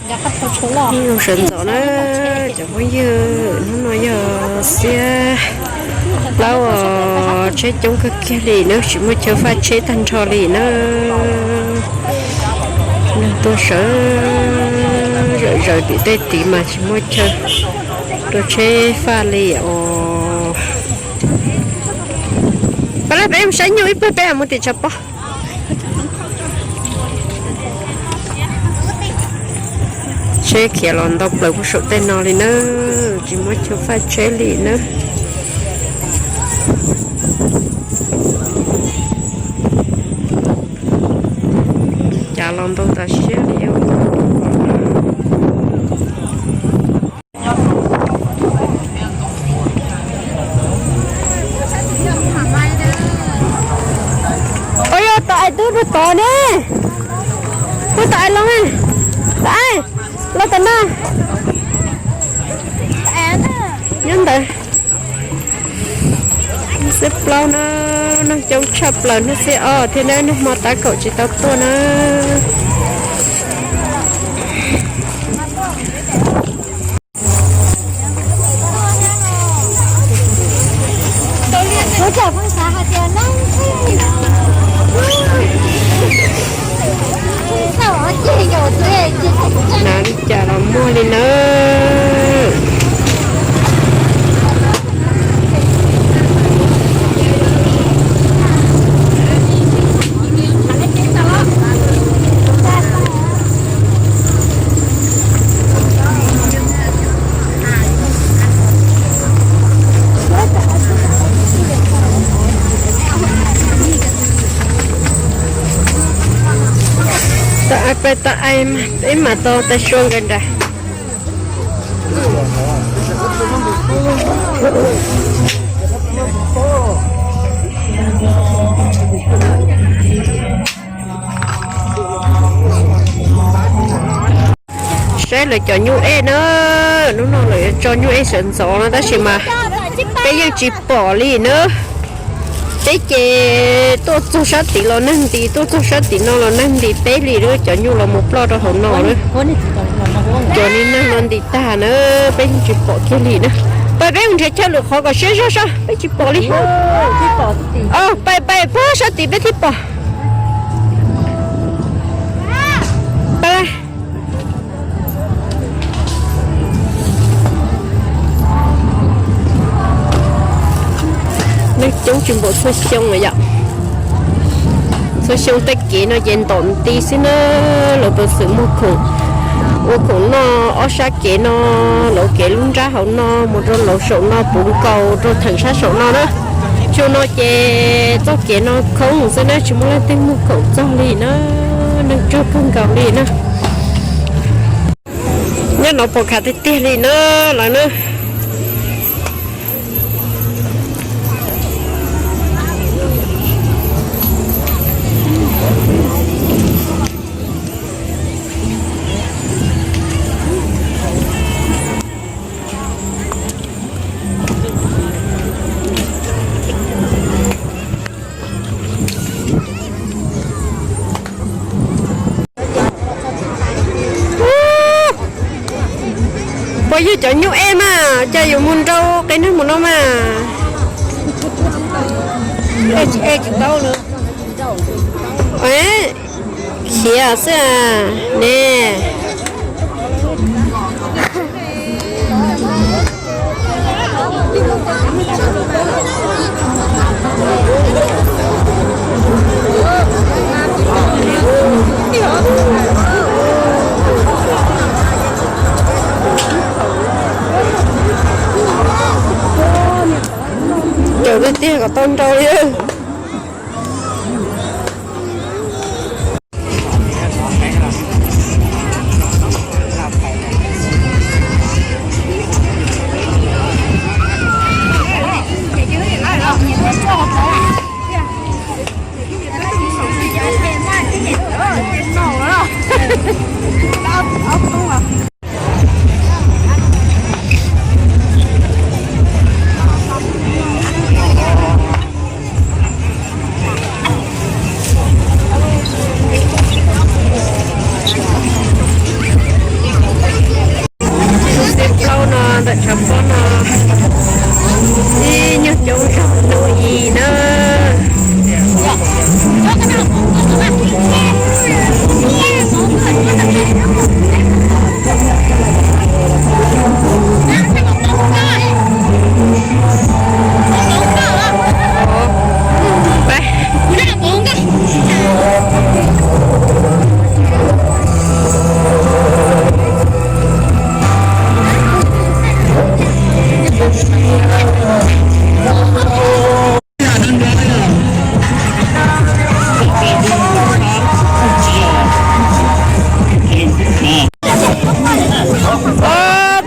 Nyob zoo sawv ntxov na cov phooj ywg, hnub no yog xiab plaub os, tsheb coob kawg kiag li na, tsis muaj chaw faj tsheb tag nrho li na. Neeg tuaj sawv zawm zaws tim tej tid mas tsis muaj chaw rau tsheb faj li os. Pab laj peb mus saib nyuj ib pliag peb mus tim tshav pob. Tsheb khiav los ntau plaws puag saum tej no li na, tsis muaj chaw faj tsheb li na. Cas los ntau tas siab li. Ua yog tau ais tub rau tod ne, kuj tau ais los, tau ais los tom no. Nyob ntawd. Xiab plaub na, neeg coob tshaj plaws, hnub xiab ob thiab na, hnub hmo tab kaum tsis tau tuaj na. Hnav li cas los muaj li nawb. Tau ais pais tau ais, peb mam tau tais sua nkawd nrad. Saib lawv cov nyuj ej na, hnub no lawv yuav tso nyuj ej sawv ntxov no tab sis mas peb yeej tsis pom li na. Peb ces tuaj txog sab tid los neeg nti, tuaj txog sab tid no los neeg nti peb li lawm, cov nyuj los mus ploj rau hauv no lawm. Cov niag neeg no nti tag na, peb yeej tsis pom kiag li na. Pais peb mus nrhiav chaw lwm qhov kom siab zog saib, peb tsis pom li. Pais pais puag sab tid peb thiaj pom. Pais. Neeg coob tsis npaum txhua xyoo lawm yom. Txhua xyoo tej kev no ces ntom nti xwb na. Lawv peev xwm muag khoom, ua khoom noj ob sab kev no, lawv kev lub nrab hauv no mus rau lawv saum no puv nkaus rau theem sab saum no na. Xyoo no ces txoj kev no khoob xwb na, tsis muaj leej twg muag khoom txog li na. Neeg tsuag kawg nkaus li na. Nyob no pom khav tiag tiag li na lawv na. Puas yog cov nyuj ej mas cas yuav mus nrau qe neeg mus no mas. Khiav xwb ne. Caum tiag tiag kom tau nrau li. Tshav pob no ib nyuag coob zog no ib na.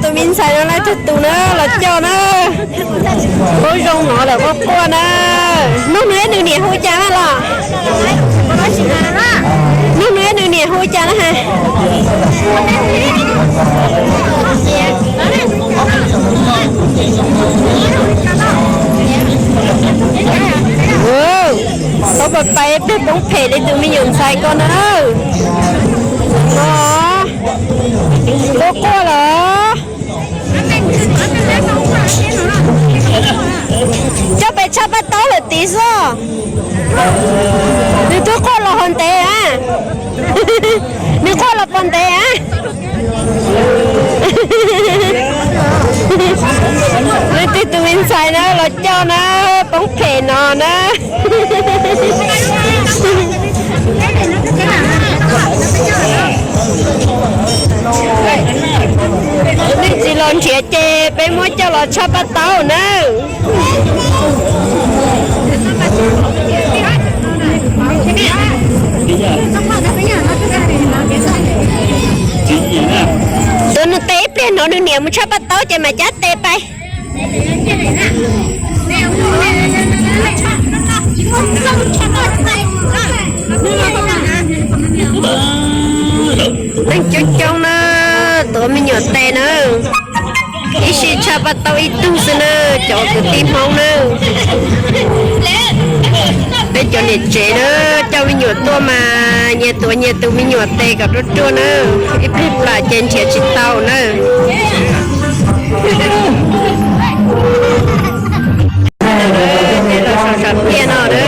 Tus me ntxhais no na, tug tus na los coj na. Quaj zoo no lawm, quaj quaj na. Nug nws nws niam hu cas na los? Nug nws nws niam hu cas na ha? Thaub pas pais peb poob phem li tus me nyuam ntxhais ko na. No, quaj quaj los. Coj pes tshaj paj taub lawm tid xwb. Nws twb quaj los ho ntev a. Nws quaj los pom ntev a. Nws twb tus me ntxhais na los coj na, poob phem no na. Nej tsis los nrhiav ces peb muab coj los tshaj paj taub nawb. Tus nws tes ib pliag no nws niam mus tshaj paj taub ces mam cab tes pais. Neeg coob coob na, tuav me nyuam tes na. Ib sij tshaj paj taub ib tug xwb na, cov kwv tij Hmoob na. Peb cov niam tsev na, coj me nyuam tuaj mas nyias tuav nyias tus me nyuam tes kom ruaj ruaj na. Ib pliag plam ces nrhiav tsis tau na. Peb los sawv tiag no na.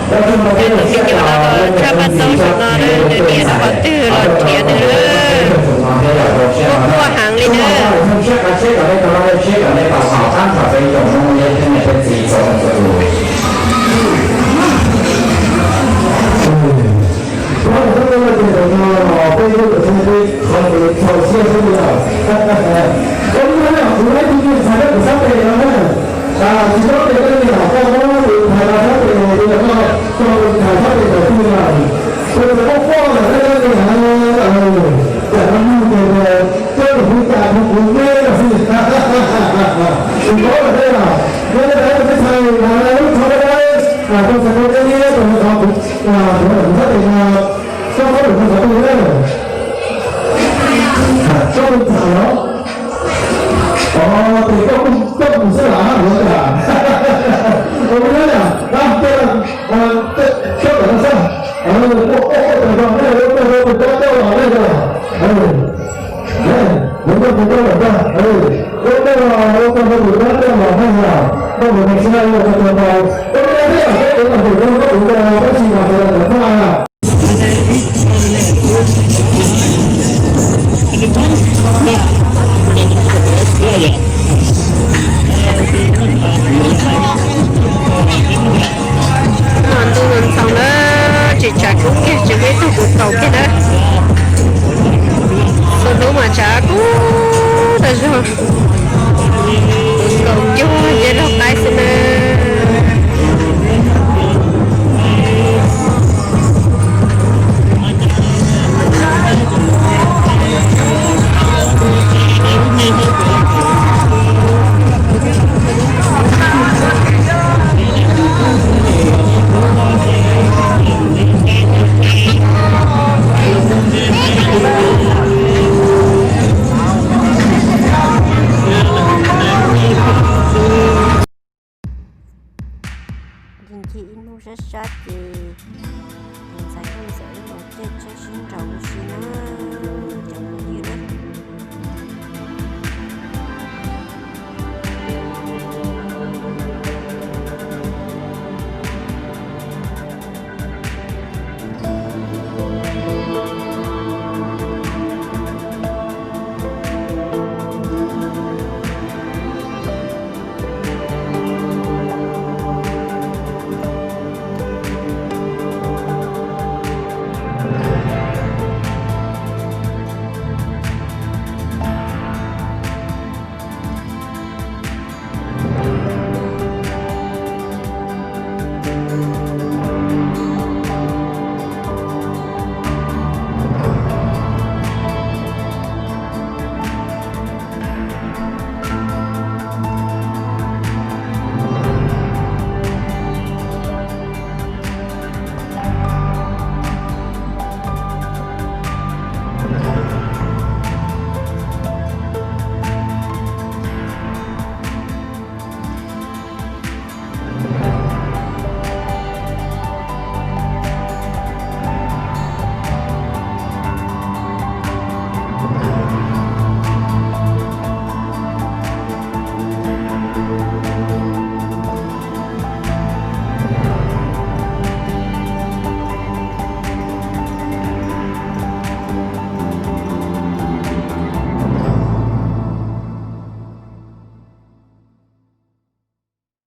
Tus me nyuam no los tshaj paj taub saum no na, nws niam no qhov twg los nrhiav nws na. Quaj quaj heev li na. Ntuj ntxhoo na, tsis tshav kub kiag, tsis muaj ib tug kuv kaus kiag na. Kuv kaus cuag nce log qaib xwb na.